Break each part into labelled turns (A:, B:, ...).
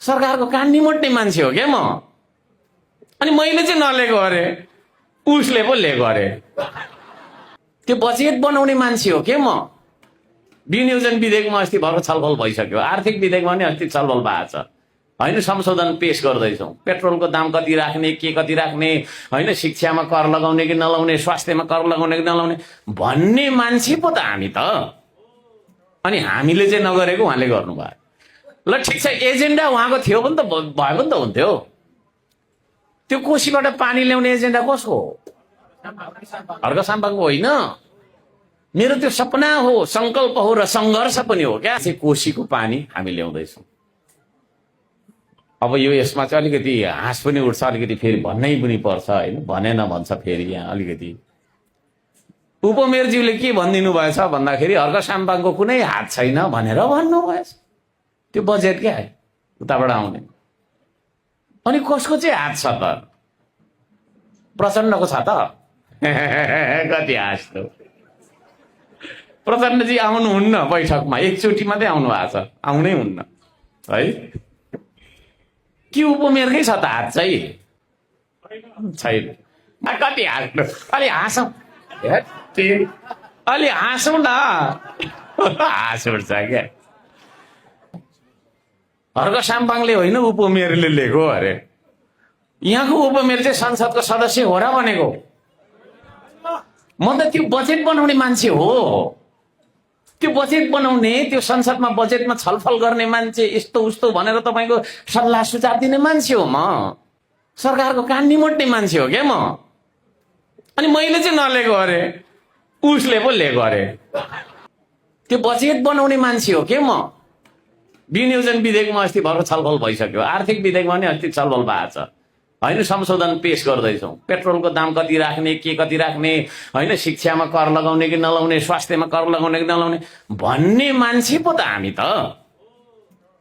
A: सरकारको कान निमोट्ने मान्छे हो क्या म। अनि मैले चाहिँ नलिएको अरे, उसले पो लिएको अरे। त्यो बजेट बनाउने मान्छे हो के म। विनियोजन विधेयकमा अस्ति भर्खर छलफल भइसक्यो, आर्थिक विधेयकमा पनि अस्ति छलफल भएको छ होइन, संशोधन पेश गर्दैछौँ। पेट्रोलको दाम कति राख्ने, के कति राख्ने होइन, शिक्षामा कर लगाउने कि नलाउने, स्वास्थ्यमा कर लगाउने कि नलाउने भन्ने मान्छे पो त हामी त। अनि हामीले चाहिँ नगरेको उहाँले गर्नुभयो। ल ठिक छ, एजेन्डा उहाँको थियो भने त भयो पनि त हुन्थ्यो। त्यो कोसीबाट पानी ल्याउने एजेन्डा कसको हो? हर्क साम्पाङको होइन। मेरो त्यो सपना हो, संकल्प हो र सङ्घर्ष पनि हो क्या। चाहिँ कोसीको पानी हामी ल्याउँदैछौँ। अब यो यसमा चाहिँ अलिकति हाँस पनि उठ्छ, अलिकति फेरि भन्नै पनि पर्छ होइन, भनेन भन्छ फेरि यहाँ अलिकति। उपमेयरज्यूले के भनिदिनु भएछ भन्दाखेरि हर्क साम्पाङको कुनै हात छैन भनेर भन्नुभएछ। त्यो बजेट क्या उताबाट आउने। अनि कसको चाहिँ हात छ त? प्रचण्डको छ त। कति हाँस्नु। प्रचण्डजी आउनुहुन्न बैठकमा, एकचोटि मात्रै आउनु भएको छ, आउनै हुन्न है। के उपमेयरकै छ त हात चाहिँ? छैन। कति हाँस्नु, अलि हाँसौँ, अलि हाँसौँ न। हाँस उठ्छ क्या। हर्क साम्पाङले होइन, उपमेयरले लिएको अरे। यहाँको उपमेयर चाहिँ संसदको सदस्य हो र भनेको। म त त्यो बजेट बनाउने मान्छे हो। त्यो बजेट बनाउने, त्यो संसदमा बजेटमा छलफल गर्ने मान्छे, यस्तो उस्तो भनेर तपाईँको सल्लाह सुझाव दिने मान्छे हो म। सरकारको कान निमोट्ने मान्छे हो क्या म। अनि मैले चाहिँ नलिएको अरे, उसले पो लिएको अरे। त्यो बजेट बनाउने मान्छे हो के म। विनियोजन विधेयकमा अस्ति भर्खर छलफल भइसक्यो, आर्थिक विधेयकमा पनि अस्ति छलफल भएको छ होइन, संशोधन पेश गर्दैछौँ। पेट्रोलको दाम कति राख्ने, के कति राख्ने होइन, शिक्षामा कर लगाउने कि नलाउने, स्वास्थ्यमा कर लगाउने कि नलाउने भन्ने मान्छे पो त हामी त।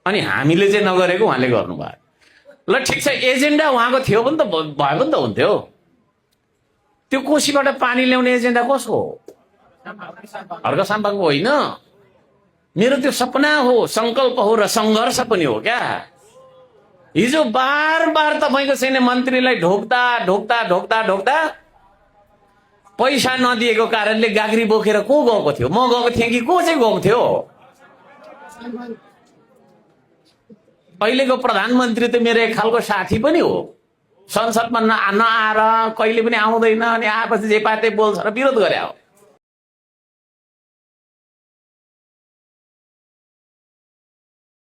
A: अनि हामीले चाहिँ नगरेको उहाँले गर्नुभयो। ल ठिक छ, एजेन्डा उहाँको थियो भने त भयो पनि त हुन्थ्यो। त्यो कोसीबाट पानी ल्याउने एजेन्डा कसको हो? हर्क साम्पाङको होइन। मेरो त्यो सपना हो, संकल्प हो र सङ्घर्ष पनि हो क्या। हिजो बार बार तपाईँको छैन मन्त्रीलाई ढोक्दा ढोक्दा ढोक्दा ढोक्दा पैसा नदिएको कारणले गाग्री बोकेर को गएको थियो? म गएको थिएँ कि को चाहिँ गएको थियो? अहिलेको प्रधानमन्त्री त मेरो एक खालको साथी पनि हो। संसदमा नआएर कहिले पनि आउँदैन, अनि आएपछि जे पाते बोल्छ र विरोध गरे हो।